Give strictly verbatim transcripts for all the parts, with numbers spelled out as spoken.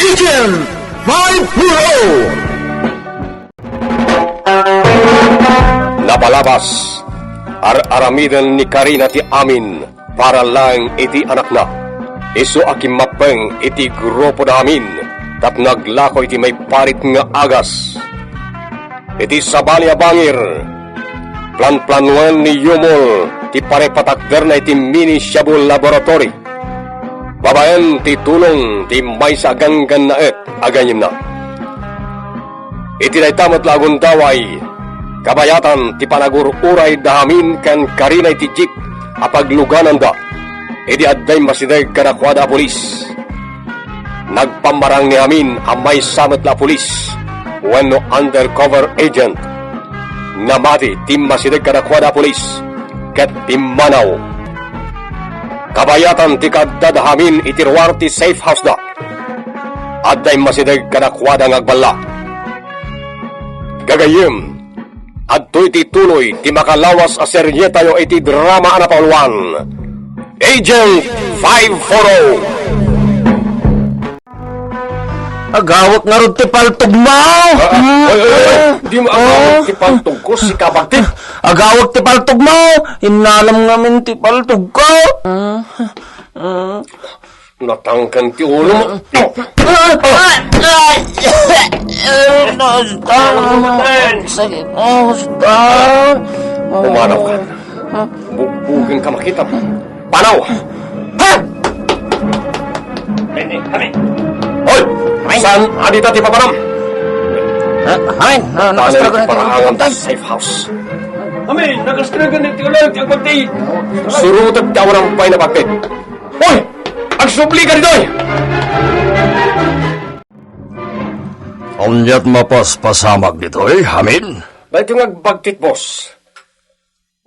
Agent five four oh. Napalabas, ar-aramiden ni Karina ti amin para laeng iti anakna. Isu a kimmappeng iti grupo da amin tapno aglako iti maiparit nga agas. Iti sabali a bangir, planplanoen ni Yumol ti pare patakderna iti mini shabu laboratory. Babaen ti tulong ti maysa a ganggannaet a gayyemna. Iti dayta met la a gundaway, kabayatan ti panagur-uray da amin ken Karina iti jeep a paglugananda. Idi adda immasideg kadakuada a pulis, nagpammarang ni amin a maysa met la a pulis wenno undercover agent. Namati ti immasideg kadakuada a pulis ket pimmanaw. Kabayatan ti kaaddada amin iti ruar ti safe house da. Adda immasideg kadakuada nga agballa. Gagayyem, adtoy ti tuloy ti makalawas a serietayo iti drama a napauluan, Agent five four oh. Agawek ngarud ti paltogmo! Ah, ah, oy, oy, oy, oy. Di mo agawek ti paltogko, si Kabagtit. Agawek ti paltogmo! Innalam ngamin ti paltogko! Ah, ah. Natangken ti ulo mo. Sakit, sakit. Pumanaw ka. Bugbugen ka makita. Panaw! Ha? Hoy! Saan a dita ti papanam? Ha? Amin, ah, nakastruggle na ti paraangan ti safe house. Amin, nakastruggle na ti ulo, ti agpagti. Surutek ti awan pay napagtit. Hoy! Agsubli ka ditoy! Aniat mapaspasamak ditoy, amin? Daytoy nga agbagtit, boss.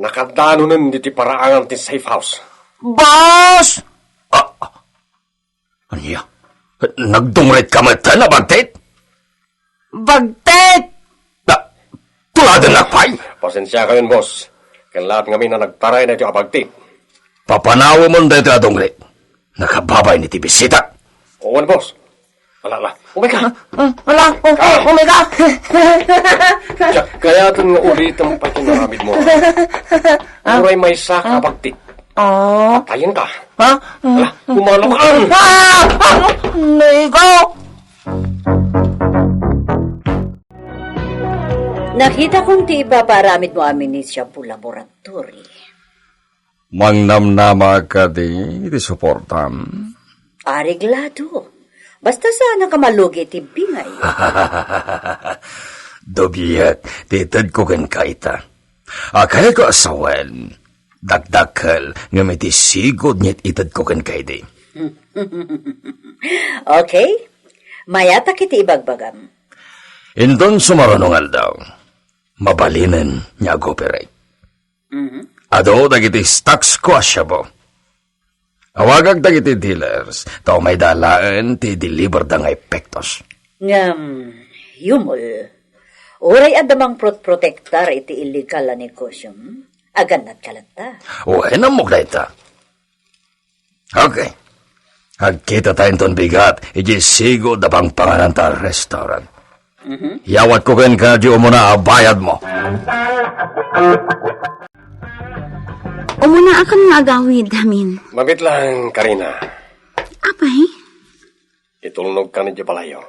Nakadanonen diti paraangan ti safe house. Boss! Ah, ania? Nagdungrit ka met, nabagtit? Bagtit! Ah, tuladennak pay? Pasensiakayon, boss. Ken laat ngamin a nagtaray daytoy a bagtit. Papanawemon daytoy a dungrit. Nakababay ni ti bisita. Wen, boss. Ala, ala. Umay ka. Ah, ah, ala, oh, ah, umay ka. Diak kayaten nga ulitem pay ti inaramid mo. Ah. Uray maysa ka bagtit. Ah. Patayen ka. Ha? Ala, pumanaw ka. Ah! Ah! Naigo! Nakitakon ti ipapaaramidmo amin ni Shabu Laboratory. Mangnamnama kadi iti suportam? Areglado. Basta saan a malugi ti bingay. Dubiek ti itedko kenka ita. A kayatko a sawen, dakdakkel ngem iti sigud nga it-itedko kenka idi. Okay? Mayatak iti ibagbagam. Inton sumaruno nga aldaw, mabalinen nga ag-operate. Mhm. Adu dagiti stocks ko a shabu. Awagak dagiti dealers, ta umayda laeng ti deliverda nga epektos. Ngem, Yumol, uray adda mangprot-protektar iti illegal a negosyom, agannadka latta. Wen, ammok dayta. Okay. Agkitata inton bigat, iti sigud a pangpangananta a restaurant. Mhm. Yawatko kenka di umuna a bayadmo. Umuna a kan nga agawid, amin. Mabit lang, Karina. Apay? Itulnogkan idiay balayo.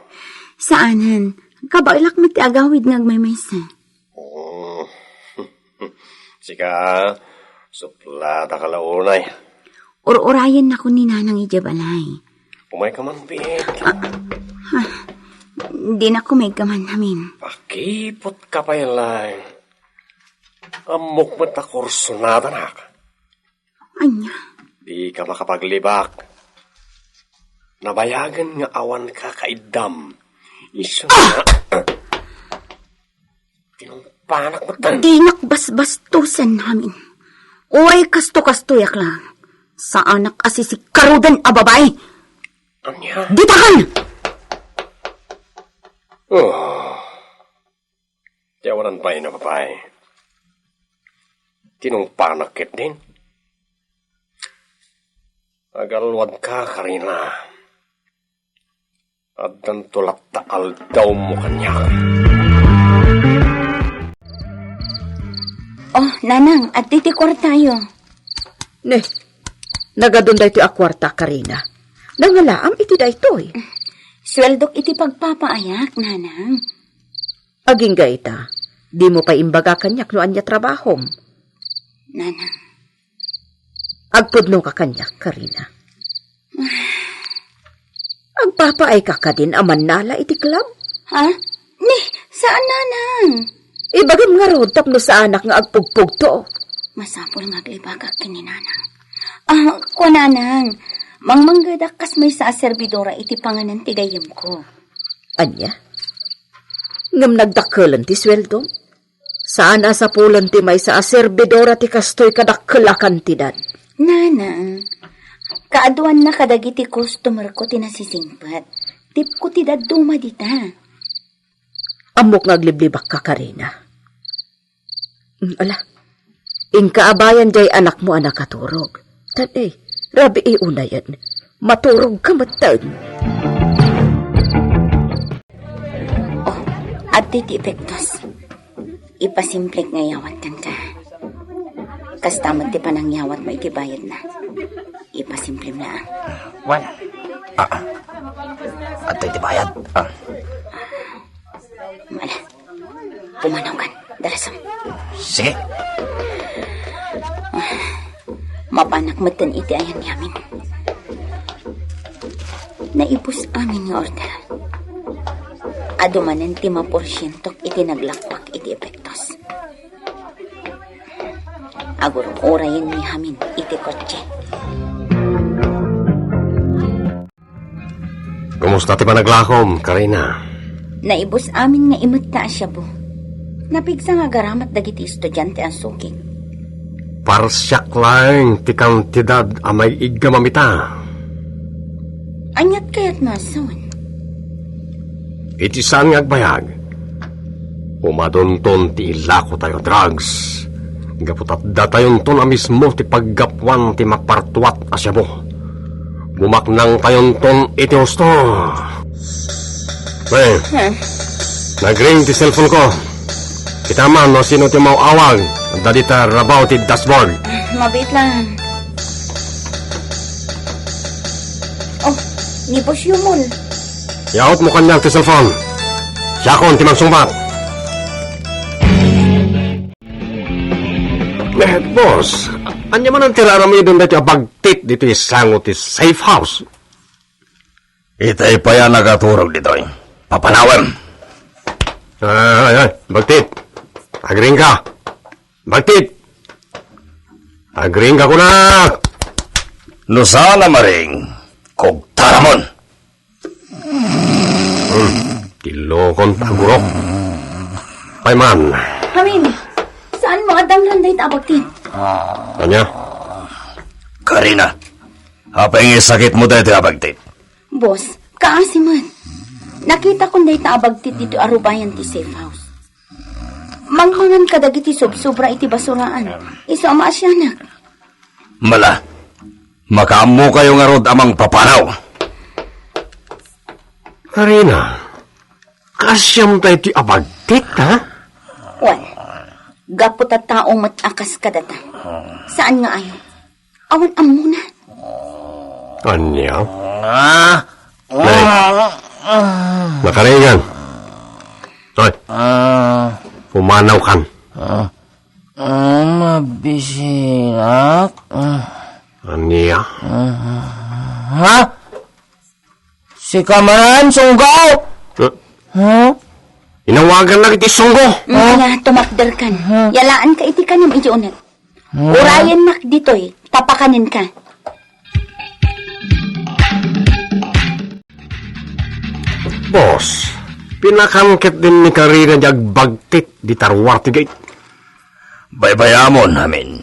Saanen. Kabaelak met ti agawid nga agmaymaysa. Oh. Sika, suplada ka la unay. Ur-urayennakon ni Nanang idiay balay. Umayka man, Pete. Ah, ah, dinakon maikkan, amin. Pakipot ka pay laeng. Ammok met a kursunadanak. Ania? Dika makapaglibak. Nabayagen nga awanka kaiddam. Isu nga. Ah! Tinumpanak met. Dinak basbastosen, amin. Uray kasto-kastoyak lang. Saanak a sisikaruden a babai. Ania? Ditakan! Oh. Ti awanan pay a babai. Tinumpanak ketdin. Agalwadka, Karina. Addanto latta aldawmo kaniak. Oh, nanang, adtoy ti kuartayo. Ne, nagadun daytoy a kuarta, Karina. Nangalaam iti daytoy. Sueldok iti pagpapaayak, nanang. Agingga ita, dimo pay imbaga kaniak no ania trabahom. Nanang. Agpudno ka kaniak, Karina. Agpapaay ka kadin a mannala iti club? Ha? Ni, saan, nanang. Ibagam ngarud tapno saanak nga agpugpugto. Masapul nga aglibakak ken ni nanang. Ah, kua, nanang. Mangmanggedak kas maysa a servidora iti panganan ti gayyemko. Ania? Ngem nagdakkelen ti sueldom? Saan a sapulen ti maysa a servidora ti kastoy kadakkel a kantidad. Nanang, kaaduanna kadagiti customer ko ti nasisingpet. Tipko ti dadduma dita. Ammok nga agliblibak ka, Karina. Mm, ala, inka a bayan jay anakmo a nakaturog. Tan, eh, rabii unayen. Maturog ka metten. Oh, adtoy ti epektos. Ipasimplek nga iyawat kenka. Kasta met ti panangyawatmo iti bayadna. Ipasimplem laeng. Wen. Ah, ah. Adtoy ti bayad. Ah. Mala. Pumanaw kan. Dalasem. Sige. Mapanak metten iti ayan ni amin. Naibus amin nga order. Adu manen ti maporsientok iti naglakpak iti epektos. Agur-urayen ni amin iti kotse. Kumusta ti panaglakom, Karina? Naibus amin nga imetta a Shabu. Napigsa nga agaramat dagiti estudiante a sukik. Parsiak laeng ti kantidad a may-iggamam ita. Aniat kayatna a sawen? Iti saan nga agbayag, umadunton ti ilakotayo a drugs. Gapu ta addatayonton a mismo ti paggapuan ti mapartuat a Shabu. Bumaknangtayonton iti husto. Eh, Huh? Nagring ti cellphone ko. Kita man no sino ti maawag. Adda dita rabaw ti dashboard. Mabiit lang. Oh, ni Boss Yumol. Yaot mo kaniak ti cellphone. Siakon ti mangsungbat. Eh, boss, ania manen ti raramiden daytoy a bagtit ditoy sango ti safe house? Itay pay a nakaturog ditoy. Papanawem. Ay, ay, bagtit. Agring ka. Bagtit. Agring ka kuna. No saan a maring, kugtaramon. Hmm, ti lokon ta, guro. Pay man. Amin, saan mo addangan dayta a bagtit? Ania? Karina, apay nga isakitmo dayta a bagtit? Boss, kaasi met. Nakitakon dayta a bagtit ditoy a rubayan ti safe house. Mangmangan kadagiti sobsobra iti basuraan. Isu a maasianak. Mala, makaammokayo ngarud a mangpapanaw. Karina, kaasiam daytoy a bagtit, ha? Wen, gapu ta tao met a kas kadata. Saan nga ayo? Awan ammona. Ania? Ah. Nay. Nakaringan. Hoy. Ah. Pumanaw kan. Ah. Ah, mabisinak. Ah. Ania? Ah. Ha? Sika manen, Sunggo? Huh? Huh? Inawagan na iti Sunggo. Mm, nga, tumakder kan. Huh? Yalaan ka iti kanem iti uneg. Huh? Urayen mak ditoy, tapakanen ka. Boss, pinakan ket din ni Karina di agbagtit di taruar ti gate. Baybayamon, amin.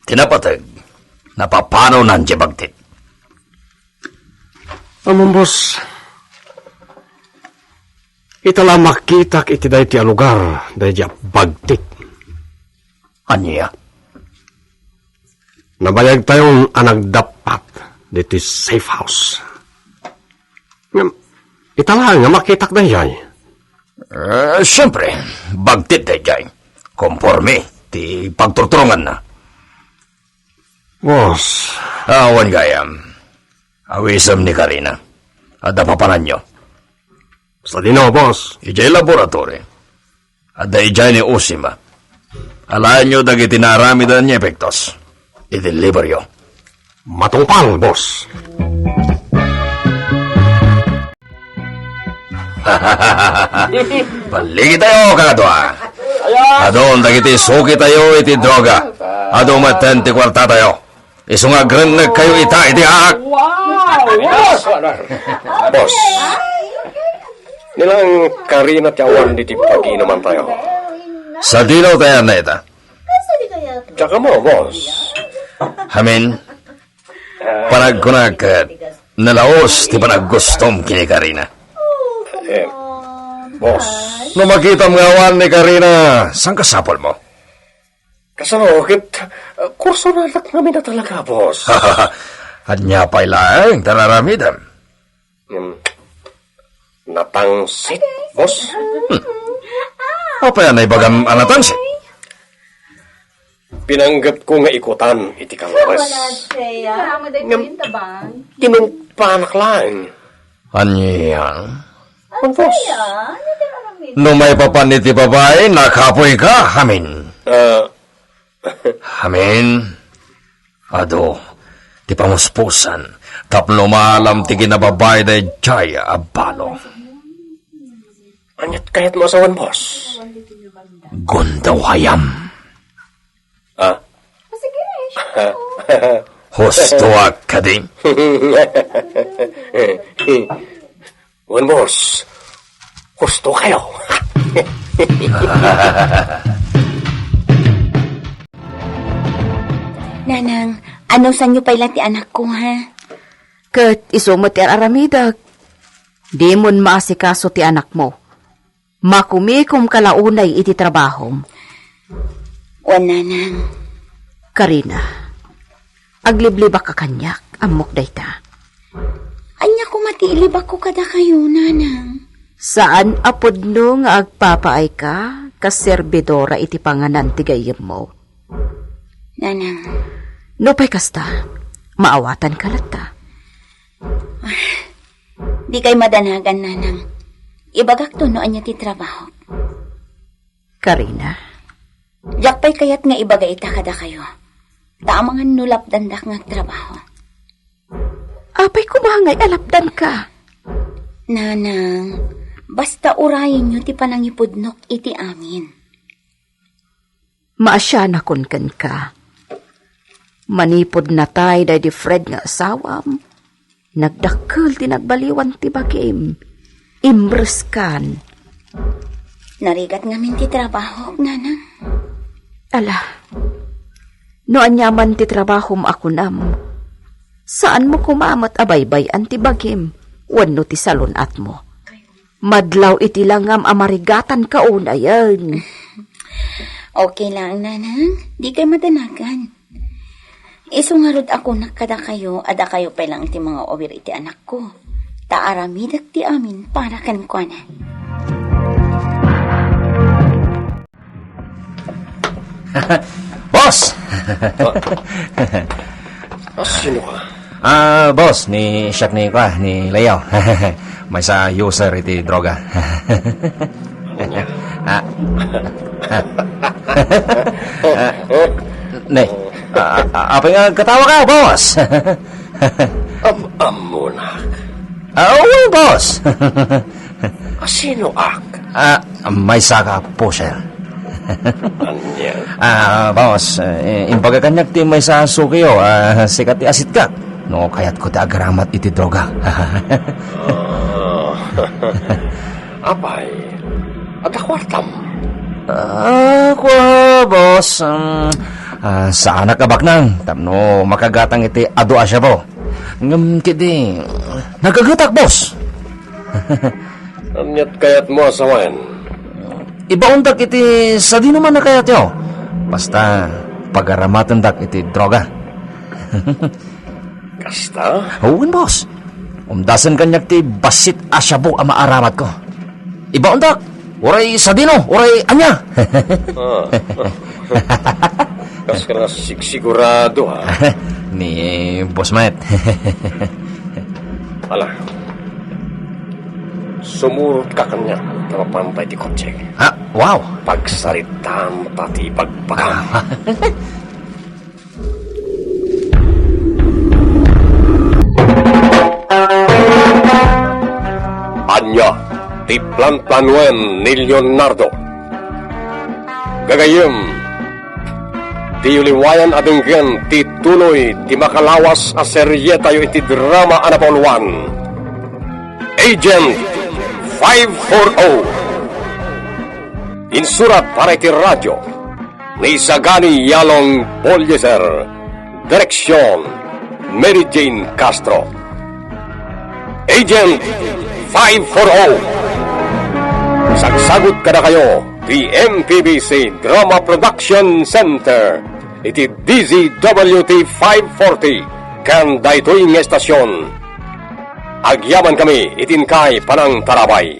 Ti napateg, napapanonan di bagtit. Ammom, boss, ita la makkitak iti daytoy a lugar, daydi a bagtit. Ania? Nabayagtayon a nagdappat ditoy safe house. Ngem, Ita laeng nga makitak daydiay. Eh, siempre, bagtit daydiay. Konforme ti pagturturonganna. Boss. Awan gayam. Awisem ni Karina. Adda papananyo. Sadino, boss? Idiay laboratory. Adda idiay ni Osima. Alaenyo dagiti naaramiden nga epektos. I-deliveryo. Matungpal, boss. Balligitayo, kakadua. Adun dagiti sukitayo iti droga. Adu metten ti kuartatayo. Isu nga agrennegkayo ita iti aak. Wow! Boss, ni laeng Karina ti awan iti pagiinumantayo. Sadino ti ayanna ita? Diak ammo, boss. Amin, panagkunak ket nalaus ti panaggustom ken ni Karina. Eh, boss. No makitam nga awan ni Karina, saan kasapulmo? Kasano ket, uh, kursonadak ngamin a talaga, boss. Ania pay laeng ti ar-aramidem? Hmm. Natangsit, boss. Hmm. Apay a naibagam a natangsit? Pinanggepko nga ikutan iti Congress. Ngem, tinungpanak laeng. Ania? Wen, boss. No maipapan iti babai, nakapoyka, amin. Ah. Amin. Adu, ti pamuspusan, tapno maalam ti kinababai daydiay a balo. Aniat kayatmo a sawen, boss? Gundawayam. Ah? Hustoak kadi? Wen, boss. Husto kayo. Nanang, anusanyo pay la ti anakko, ha? Ket isu met ti ar-aramidek. Dimon maasikaso ti anakmo. Makumikomka la unay iti trabahom. Wen, Nanang. Karina, agliblibakka kaniak, ammok dayta. Ania koma ti ilibakko kadakayo, Nanang? Saan a pudno nga agpapaayka kas serbidora iti panganan ti gayyemmo. Nanang. Nupay kasta, maawatanka latta. Dikay madanagan, Nanang. Ibagakto no ania ti trabahok. Karina? Diak pay kayat nga ibaga ita kadakayo. Ta amangan no lapdandak nga agtrabaho. Apay koma ngay a lapdanka? Nanang, basta urayenyo ti panangipudnok iti amin. Maasianakon kenka. Manipud natay daydi Fred nga asawam, nagdakkel ti nagbaliwan ti bagim. Imreskan. Narigat ngamin ti trabahok, Nanang. Ala, no aniaman ti trabahom a kunam, saanmo koma met a baybay-an ti bagim wenno ti salun-atmo. Madlaw iti langam a marigatanka unayen. Okay lang, Nanang. Dikay madanagan. Isu ngarud a kunak kadakayo a dakayo pay lang ti mangawir iti anakko. Ta aramidek ti amin para kenkuana. Boss! Ah, sino ka? Ah, boss, ni, siak ni, kwa, ni Leo. Maysa user iti droga. Ano niya? Ah. Ah, ne, ah, ah, apay nga agkatawa ka, boss? Am-, ammonak. Ah, oo, boss. Ah, sinoak? Ah, maysa ka pusher. Ania? Ah, boss, eh, imbaga kaniak ti maysa a sukiyo, ah, sika ti asitkak. No, kayatko ti agaramat iti droga. Ah. Apay, adda kuartam? Ah, kua, boss, um, ah, saanak a baknang, tapno makagatang iti adu a shabu. Ngem ketdi, nagagetak, boss. Aniat kayatmo a sawen? Ibaontak iti sadinoman a kayatyo. Basta, pagaramatendak iti droga. Kasta? Wen, boss. Umdasen kaniak ti bassit a shabu a maaramatko. Ibaondak, uray sadino, uray ania. Ah. Kas ka nga sigsigurado, ha? Ni Boss Matt. Ala. Sumurot ka kaniak ta mapantay ti kotse. Ha? Wow! Pagsaritam ta ti ibagbagam. Ania ti planplanoen ni Leonardo? Gagayyem, diyo liwayan a denggen ti tuloy ti makalawas a serietayo iti drama a napauluan, Agent five four oh. Insurat para iti radio ni Sagani Yalong Bolieser. Direksyon, Mary Jane Castro. Agent five four oh. Sagsagut kadakayo ti M P B C Drama Production Center iti D Z W T five forty ken daytoy nga estasion. Agyamankami iti inkay panangtarabay.